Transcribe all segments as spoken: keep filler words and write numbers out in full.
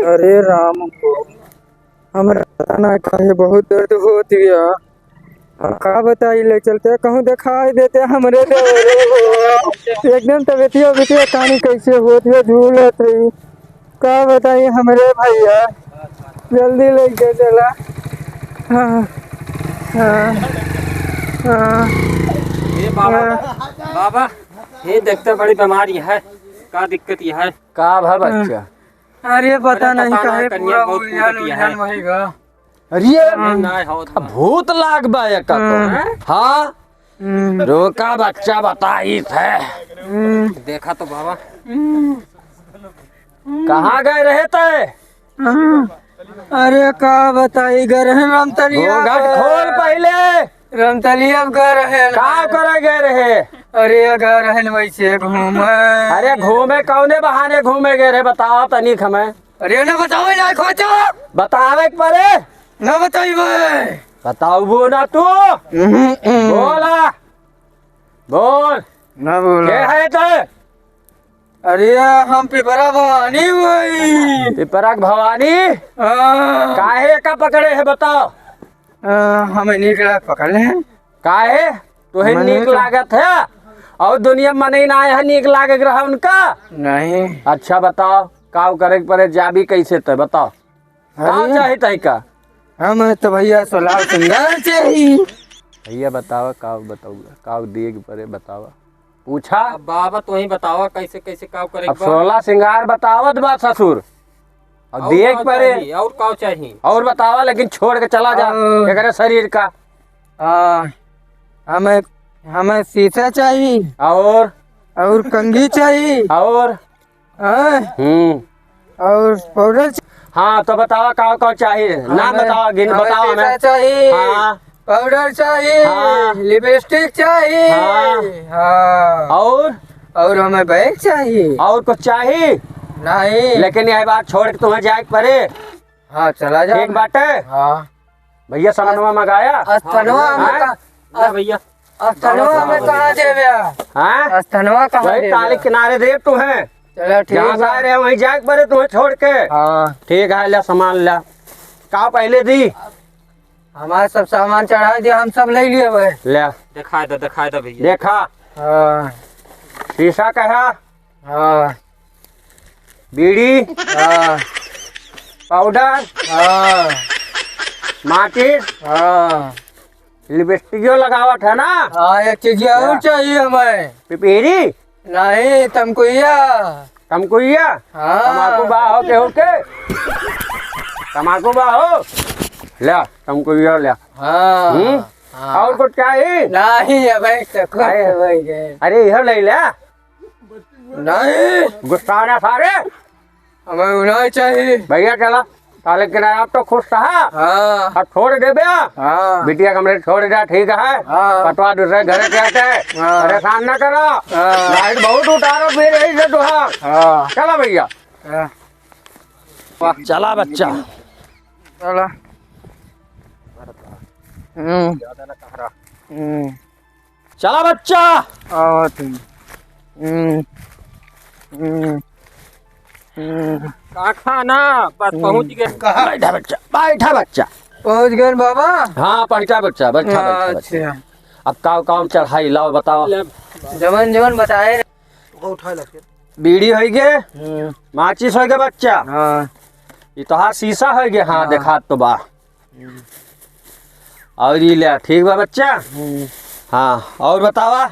अरे राम हो, हमरा ना काहे बहुत दर्द होत बिया। अब का बताई, ले चलते कहूँ देखाई देते हमरे देवरे हो। एकदम तबियतिया उबियतिया कानी कैसे होत है, झूलत है। का बताई हमरे भैया, जल्दी लेके चला। हाँ, हाँ, हाँ। ये बाबा, हाँ। बाबा, ये देखते बड़ी बीमारी है, का दिक्कत ये है? का भा बच्चा? अरे पता अरे नहीं पता काहे नहीं, पूरा कन्या बहुत उलझन कूदती है। उलझन भइगा। अरे, अरे, ना हो तो। भूत लाग बा एका तो। हाँ। हाँ। हम्म। रोका बच्चा बताई थे। हम्म। देखा तो बाबा। हम्म। कहाँ गए रहे ते? हाँ। अरे का बताई, गए रहे रमतलिया घूंघट पे। खोल पहिले। रमतलिया पे गए रहे। का करे गए रहे? अरे गए रहे वैसे घूमे। अरे घूमे कौने बहाने घूमे गए रहे, बताओ तनिक हमें। अरे ना बतावे ना खोजो। बतावे के परे। ना बताइबे। बताउबो ना तू। हम्म, हम्म। बोला। बोल। ना बोला। के है ते? अरे हम पिपरा भवानी भाई। पिपरा के भवानी? हाँ। काहे का पकड़े है बताओ? आ, हमें नीक लाग पकड़ ले। काहे? तोहे हमें नीक नीक लागत है? और दुनिया में मनई ना आए है नीक लागे के रहा उनका? नहीं। अच्छा बताओ, काव करे के परे, जाबी कैसे ते बताओ? का अरे, चाही तई का? हम तो भैया सोलह सिंगार चाही। भैया बतावा, का बताऊंगा, का दिए के परे बतावा। पूछा। अब बाबा तू ही बतावा कैसे, कैसे का करे अब के बा? सोलह सिंगार बतावत बा ससुर। अब और दिए का के परे। चाही? और का चाही? और बतावा, लेकिन छोड़ के चला जा और एकरे शरीर का। आ, हमें, हमें शीशा चाही। और? और कंघी चाही। और? हाँ। हम्म। और पाउडर च- हाँ, तो बतावा का, का चाहिए? नाम हमें, बतावा, गिन हमें बतावा हमें। शीशा चाहिए, हाँ। पाउडर चाहिए, हाँ। लिपस्टिक चाहिए। हाँ। हाँ। और? और हमें बैग चाहिए। और कुछ चाहिए? नहीं। लेकिन यह बात छोड़ के तुम्हें जाए के परे। हाँ, चला जाओ। ठीक बाटे? हाँ। भैया, सामानवा मंगाया? अस्थनवा में हाँ? का-, ना भैया। अस्थनवा में कहाँ देवे? हाँ? अस्थनवा कहाँ वही देवे? ताली किनारे दे तू है। चलो, ठीक जहाँ से बा। आए रहे, वहीं जाए के परे तुम्हें छोड़ के। हाँ। ठीक है, ले सामान ले। का पहले दी? हमारे सब सामान चढ़ा दिया, हम सब ले लिए भाई। ले। दिखाई दे, दिखाई दे भैया। देखा। हाँ। शीशा कहा? हाँ। बीड़ी? हाँ। पाउडर? हाँ। माचिस? हाँ। लिपस्टिको लगावत है ना? हाँ, एक चीज और हाँ। चाहिए हमें। पिपीरी? नहीं, तमकुइया। तमकुइया? हाँ। तमाकू बा हो केहू के? तमाकू बा हो? ले, तमकुइया ले। हाँ। हम्म? हाँ। और कुछ चाहिए? नहीं, अबे तो खुश अरे। हो गए। अरे, इहो ले ले। नहीं। गुस्सा ना सारे। हमें उ नहीं चाहिए। भैया चला, ताले किनारे आप तो खुश था। हाँ। अब छोड़ दे बे। हाँ। बिटिया कमरे छोड़ दे, ठीक है। हाँ। पटवा दूसरे घरे के आते। हाँ। परेशान ना करो। हाँ। लाइट बहुत उतारो फिर यही से तुहार। हाँ। चला भैया। हाँ। चला बच्चा। चला। हम्म। हम्म। चला बच्चा। आवत हई। हम्म, हम्म, हम्म। काका ना, बस हम्म। पहुँच गए। कहाँ? बैठा बच्चा, बैठा बच्चा। पहुँच गए बाबा? हाँ, बैठा बच्चा, बैठा, बैठा बच्चा। अच्छा। अब काव काव चढ़ाई लाओ, बताओ। जवन जवन बताए। वो उठाए लग के। बीड़ी होई गे, हम्म। माचिस होई गे बच्चा। हाँ। ई तोहार शीशा होई गे, हाँ, हाँ। देखात तो बा। और ई ले, ठीक बा बच्चा? हम्म। हाँ, और बतावा,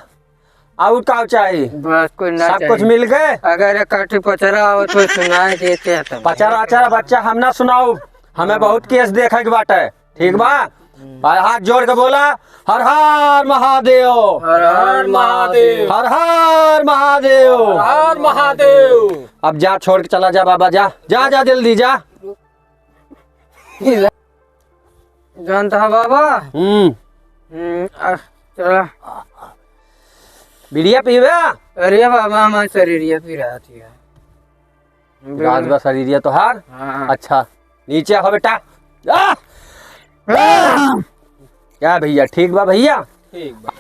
और का चाही? बस कुछ ना सब चाही। कुछ मिल गए? अगर एक काठी पचरा आवत हो, सुनाए देते हैं तब। पचरा, अचरा बच्चा हम ना सुनाऊ, हमें हाँ। बहुत केस देखे के बाटे, ठीक बा? हम्म। और हाथ जोड़ के बोला, हर हर महादेव। हर हर महादेव। हर हर महादेव। हर हर महादेव। अब जा, छोड़ के चला जा बाबा, जा, जा, जा, जल्दी जा। जानता है बाबा? हम्म। हम्म, आ, चला। बीड़िया पीबे? अरे बाबा, हमार शरीरिया पी रहा थी। राज बा शरीरिया तोहार? हाँ। अच्छा, नीचे हो बेटा। आ! आ! क्या भैया, ठीक बा भैया? ठीक बा।